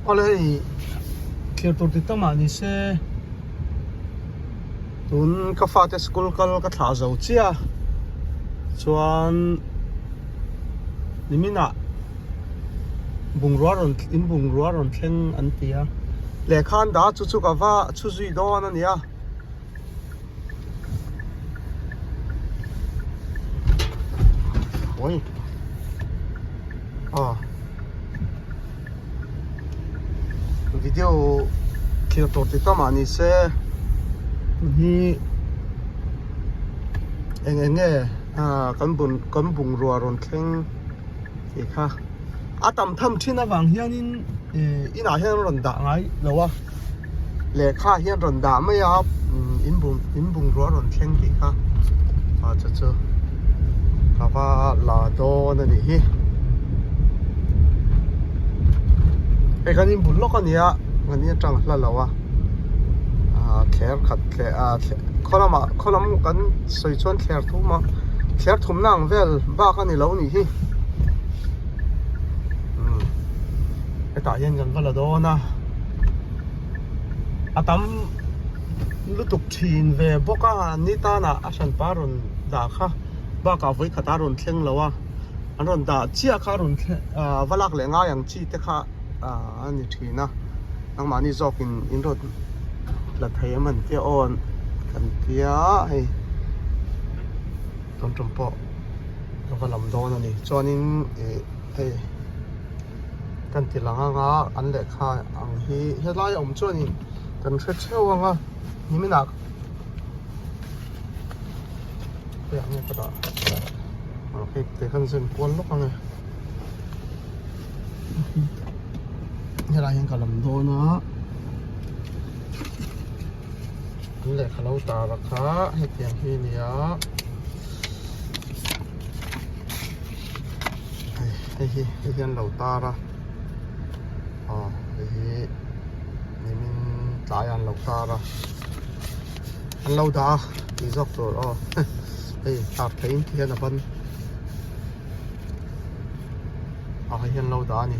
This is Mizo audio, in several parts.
Awle hei thlir tur dik tak mah ni se tun ka fate school kal ka thlah zo chiah a chuan niminah bungrua rawn in bungrua rawn thleng an ti a lehkha an dah a chu chu ka va chhu zui dawn a ni a. Oi. Ah. Video thlir tur ti ta mah ni se hi eng eng nge ah kan bun kan bungrua rawn thleng tih kha a tam tham thin avang hianin ih inah hian an rawn dah ngai lo a. Lehkha hian rawn dah mai a in bung in bungrua rawn thleng tih kha ah chu chu ka va la dawn a nih hi hei kan inbul lawk a ni a kan in atang a hla lo a ah thler khat leh ah khaw lamah khaw lam kan sawi chuan thler thum a thler thumna ang vel bak a ni lo nih hi umm hetah hian kan va la dawn a. A tam lutuk thin ve bawk a ni tanah a hranpa rawn dah kha bakah vawikhat a rawn thleng lo a an rawn dah chiah kha a rawn thleng ah va lak leh ngai ang chi te kha ah a ni thin a nangmahni zawkin in rawn la thei em an tia aw kan tia hei tawng tum pawh ka va lam dawn a ni chuanin ih hei. Kan ti lang anga an lehkha ang hi helai a awm chuanin kan hre theuh anga niminah hei ang nge ka dah ah hei te khan zen kual lawk ang e helai hian ka lam dawn a an lehkha lo tar a kha hetiang hi a ni a. Hei hi hei hian lo tar a aw hei hi nimin tlai ah an lo tar a an lo dah a tih zawk tur aw hei tar thei in ti hian a ban ah hei hian lo dah a ni.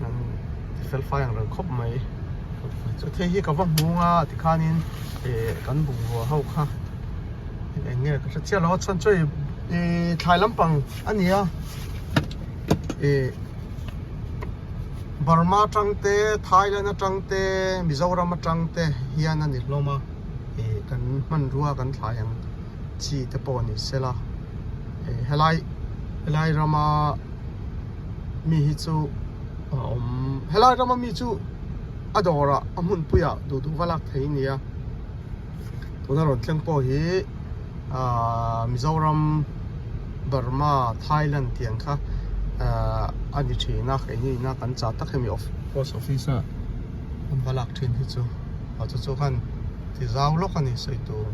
An ti fel fai ang reng khawp mai chu thei hi ka va hmung a tikhanin eh kan bungrua ho kha eng nge ka hre chiah lo a chuan chu hei eh thlai lampang a ni a eh Burma atang te Thailand atang te Mizoram atang te hian a ni hlawm a eh kan hmanrua kan thlai ang chi te pawh ni sela eh helai helai rama mi hi chu a awm helai rama mi chu a dawrah a hmunpuiah duh duh va lak thei a ni a tuna rawn thleng pawh hi ahh Mizoram Burma Thailand tih ang kha ahh a ni thin a keini ina kan chah tak hemi post office a an va lak thin hi chu ah chu chu khan ti zau lawk a ni sawi tur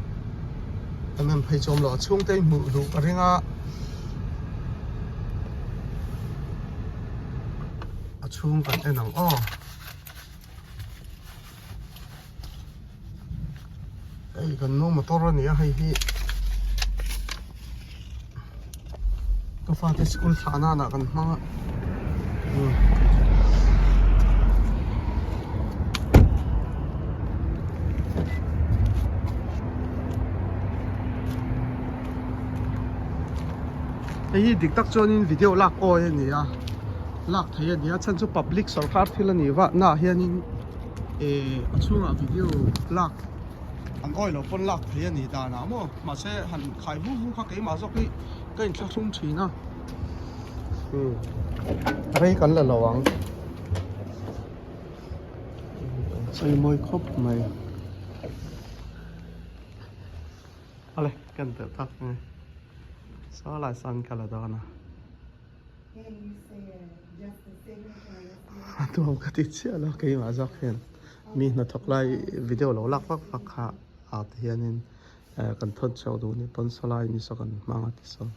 em em phei chu awm lo a chhungte hi hmuh duh ka ring a. A chhung kan en ang aw hei kan nu motor a ni a hei hi ka fate school thlah nan ah kan hmang a umm. Hei hi dik tak chuanin video lak awi a ni a lak thei a ni a chhan chu public sorkar thil a nih vah naah hianin eh a chhungah video lak an awi loh pawn lak thei a ni danah maw mahse han khai vu vu kha keimah zawk hi ka inthlahrung thin a umm rei kan la lo ang chei mawi khawp mai. Awle kan telh tak nge saw lai sawn ka la dawn a a nuam ka ti chiah lo keimah zawk hian mi hnathawk lai video lo lak vak vak kha ah te hianin eh kan thawn chhuak duh ni pawn saw lai ni saw kan hmang a ti sawn.